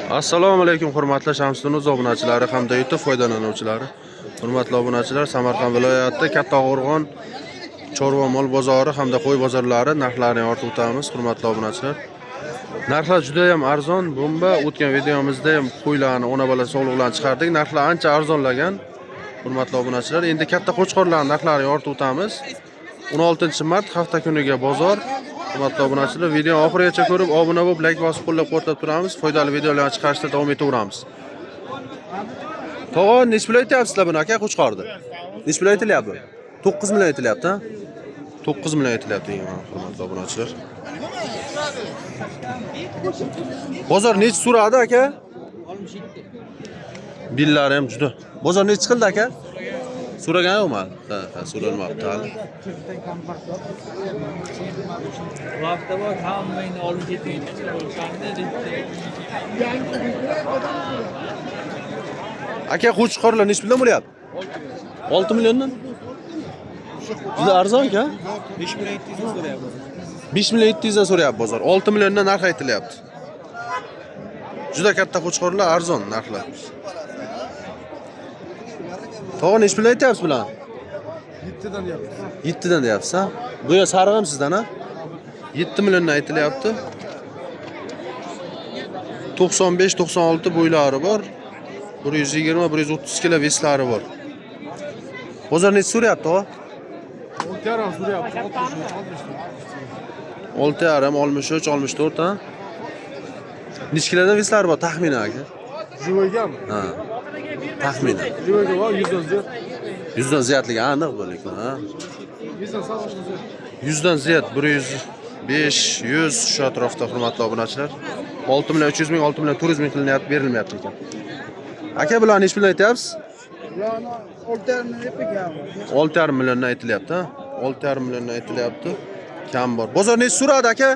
Assalomu alaykum, hurmatli Shamsiddin obunachilari hamda YouTube foydalanuvchilari. Hurmatli obunachilar, Samarqand viloyati Kattaqo'rg'on chorva mol bozori hamda qo'y bozorlari narxlarini yoritib o'tamiz, hurmatli obunachilar. Narxlar juda ham arzon. Bomba, o'tgan videomizda ham qo'ylarni, ona bola sog'liqlarni chiqardik. Narxlar ancha arzonlagan. Hurmatli obunachilar, endi katta qo'chqorlarning narxlarini yoritib o'tamiz. 16-mart hafta kuniga bozor. Hurmatli obunachilar, video oxirigacha ko'rib, obuna bo'lib, layk bosib qo'llab-quvvatlab turamiz. Foydali videolarni chiqarishda davom etaveramiz. Tog'a, necha pul aytyapsizlar buni, aka, qo'chqorni? Necha pul aytilyapti? 9 million aytilyapti, ha? 9 million aytilyapti, degan, hurmatli obunachilar. Bozor necha so'radi, aka? 67. Billari ham juda. Bozor necha qildi, aka? So'ragan yo'qmi? Ha, so'ralmabdi hali. Vaqti bor, hammangni olib keting. Aka, qo'chqorlar necha puldan bo'lyapti? 6 milliondan? Juda arzon aka. 5 million 700 so'rayapti. 5 million 700 dan so'rayapti bozor. 6 milliondan narx aytilyapti. Juda katta qo'chqorlar, arzon narxlar. Tog'a, necha puldan aytyapsiz bularni? 7 dan deyapmiz. 7 dan deyapsiz, ha? Bu ya sariq ham sizdan, ha? 7 milliondan aytilyapti. 95-96 bo'ylari bor. 120-130 kilo veslari bor. Bozor necha so'rayapti, tog'a? 6,5 so'rayapti. 6,5, 63, 64, ha? Necha kilodan veslari bor taxminan, aka? Живой gami? Ha. Taxminan. Живой ga bor 100 dan ziyod. 100 dan ziyodligi aniq bu lekin, ha? 100 dan sal oshib ziyod. 100 dan ziyod, 105, 100 shu atrofda, hurmatli obunachilar. 6 million 300 ming, 6 million 400 ming qilinyapti, berilmayapti ekan. Aka, bularni necha puldan aytyapsiz? Bularni 6,5 deb ekan. 6,5 milliondan aytilyapti, ha? 6,5 milliondan aytilyapti. Kam bor. Bozor necha so'radi, aka?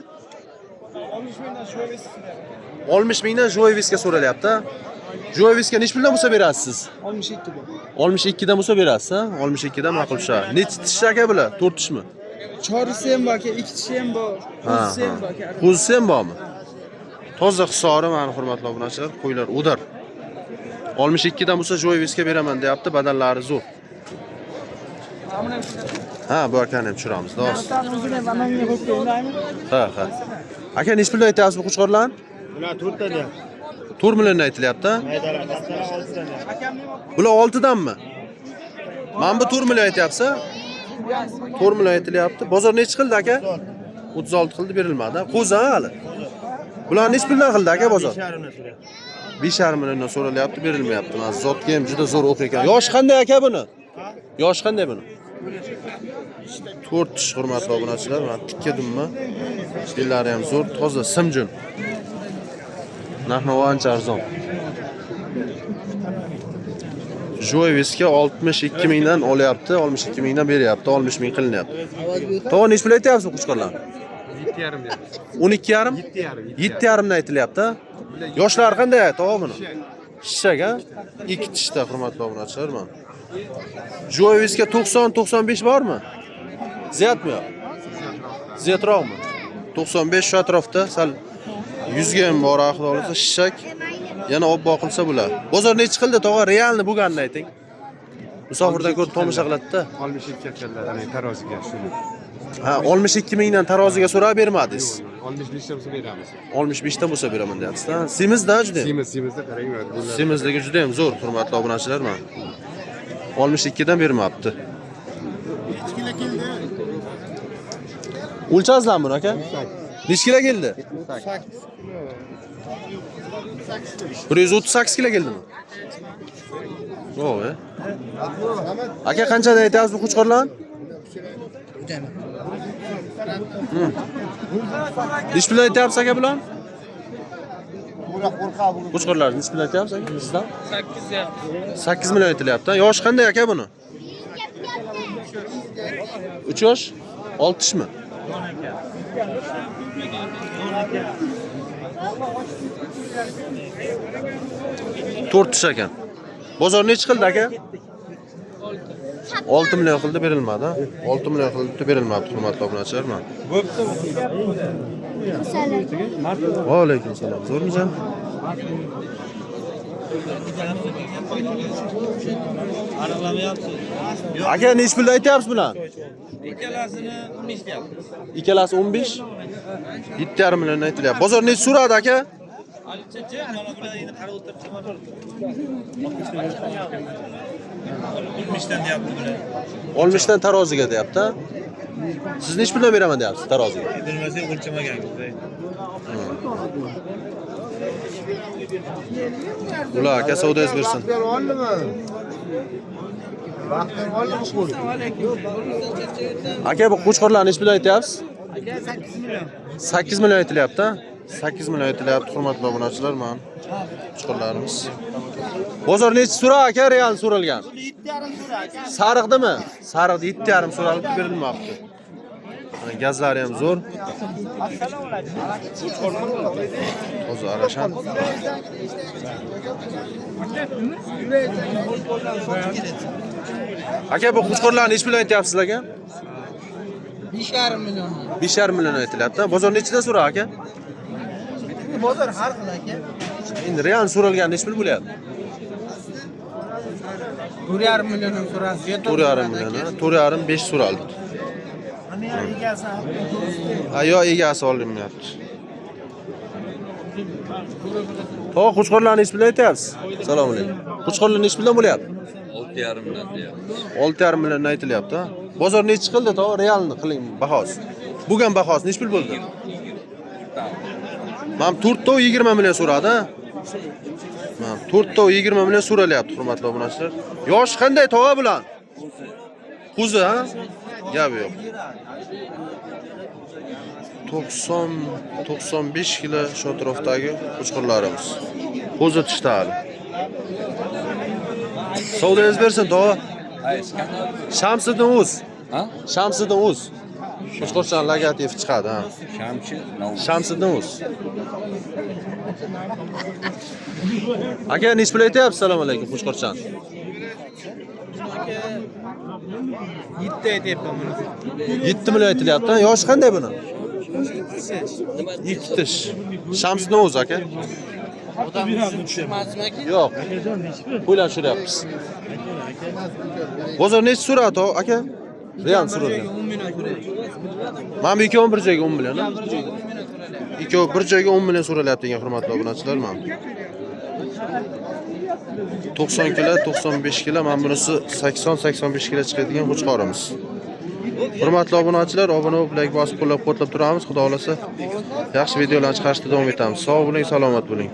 60 mingdan Joyvisga so'ralyapti, ha? Joyvisga necha puldan bo'lsa berasiz siz? 62 dan. 62 dan bo'lsa berasiz, ha? 62 dan ma'qul tushadi. Necha tish, aka, bular? 4 tishmi? Chorisi ham bor aka, ikki tishi ham bor. Ha, Qo'zisi ham ha. bor aka. Qo'zisi ham bormi? Toza hisori, mani hurmatli obunachilar, qo'ylar o'dar. 62 dan bo'lsa Joyvisga beraman deyapti, badanlari zo'r. Ha, bu akani ham tushiramiz, do'st. Ha, ha. Aka, necha puldan aytyapsiz bu qo'chqorlarni? Bular 4 ta deyapti. 4 milliondan aytilyapti, ha? Maydalar, kattalar 6 dan deyapti. Bular 6 danmi? Mana bu 4 million aytyapsiz, ha? 4 million aytilyapti. Bozor necha qildi, aka? 36 qildi, berilmadi. Qo'zi, ha, hali. Bular necha puldan qildi, aka, bozor? 5,5 dan so'rayapti. 5,5 milliondan so'ralyapti, berilmayapti. Mana zotga ham juda zo'r o'q ekan. Yoshi qanday, aka, buni? Yoshi qanday buni? 4 tish, hurmatli obunachilar, mana tikka dumma. Bellari ham zo'r, toza simjun. Narx-navo ancha arzon. Joyvisga 62 mingdan olyapti, 62 mingdan beryapti, 60 ming qilinyapti. Tog'a, necha pul aytyapsiz bu qo'chqorlarni? 7,5 deyapti. 12,5? 7,5. 7,5 dan aytilyapti, ha? Yoshlari qanday, tog'a, buni? Shishak, ha? Ikki tishda, hurmatli obunachilar, mana. Joyvisga 90-95 bormi? Ziyodmi yo'q? Ziyodroqmi? 95 shu atrofda, sal 100 ga ham bor, xudo xohlasa, shishak. Yana ob boqilsa bular. Bozor necha qildi, tog'a? Realni bo'lganini ayting. Musofirdan ko'rib tomosha qiladi-da. 62 qildilar, ana taroziga shuni. Ha, 62 mingdan taroziga so'rab bermadingiz. 65 ta bo'lsa beramiz. 65 ta bo'lsa beraman deyapsiz-da. Semizda juda. Semiz, semizda qarang, bular. Semizligi juda ham zo'r, hurmatli obunachilar, mana. 62 dan bermabdi. O'lchasizlarmi buni, aka? Necha kilo keldi? 138 kilo keldimi? Yo'q, e. Aka, qanchadan aytyapsiz bu qo'chqorlarni? Necha puldan aytyapsiz, aka, bularni? Qo'chqorlar necha puldan aytyapsiz, aka, sizdan? 8 deyapti. 8 million aytilyapti. Yoshi qanday, aka, buni? 3 yosh, 6 tishmi? To'rt tish ekan. Bozor necha qildi, aka? 6 million qildi, berilmadi. 6 million qildi, berilmabdi, hurmatli obunachilar, mana. Va alaykum salom. Zo'rmisan? Aka, nechi puldan aytyapsiz bularni? Ikkalasini 15 deyapmiz. Ikkalasi 15. 7,5 million aytilyapti. Bozor nechi so'radi aka? Alicha, mana bular endi qarab o'tiribdi mana. 15 dan deyapti bular. 60 dan taroziga deyapti. a? Siz nechi puldan beraman deyapsiz taroziga? Bilmasak o'lchamaganmiz. Ular aka savdoyingiz bersin. Aka, bu qo'chqorlarni nechi puldan aytyapsiz? Aka 8 million. 8 million aytilyapti. a? 8 million aytilyapti, hurmatli obunachilar, mana qo'chqorlarimiz. Bozor nechi so'ra aka, real so'ralgan? 7,5 so'ra aka. Sariqdimi? Sariqda 7,5 so'ralib berilmabdi. Mana gazlari ham zo'r. Toza arashan. Aka, bu qo'chqorlarni nechi puldan aytyapsiz aka? 5,5 million. 5,5 million aytilyapti. Bozor nechidan so'ra aka? Bozor har xil aka. Endi real so'ralgan nechi pul bo'lyapti? 4,5 million so'rasi. 4,5 million, ha? 4,5 5 so'raldi. Mana egasi Ha, yo egasi olinmayapti. Tog'a, qo'chqorlarni nechi puldan aytyapsiz? Assalomu alaykum. Qo'chqorlar nechi puldan bo'lyapti? 6,5 dan deyapmiz. 6,5 million aytilyapti, ha? Bozor nechi qildi tog'a? Realni qiling bahosi. Bugun bahosi nechi pul bo'ldi? Mana 4 20 million so'radi, ha? Mana 4 20 million so'ralyapti, hurmatli obunachilar. Yosh qanday tog'a bilan? Qo'zi, ha? Gap yo'q. 90 95 kilo shu atrofdagi qo'chqorlarimiz. Qo'zi tishda hali. Savdoyingiz bersin tog'a. Shamsiddin o'z. Ha? Shamsiddin o'z. Qo'chqorchani logotipi chiqadi, ha. Shamchi Shamsiddin o'z. Aka, nechi pul aytyapsiz? Assalomu alaykum, qo'chqorchani. 7 aytyapman buni. 7 million aytilyapti. Yoshi qanday buni? Ikki tish. Shamsiddin o'z aka. Yo'q. Qo'ylar tushiryapmiz. Bozor nechi so'radi aka? Real so'radi. 10 million so'rayapti. Mana bu ikkovi bir joyga 10 million. a? Ikkovi bir joyga 10 million so'ralyapti degan hurmatli obunachilar mana. 90 kilo, 95 kilo, mana bunisi 80-85 kilo chiqadigan qo'chqorimiz. Hurmatli obunachilar, obuna bo'lib, like bosib qo'llab-quvvatlab turamiz. Xudo xolasa yaxshi videolarni chiqarishda davom etamiz. Sog' bo'ling, salomat bo'ling.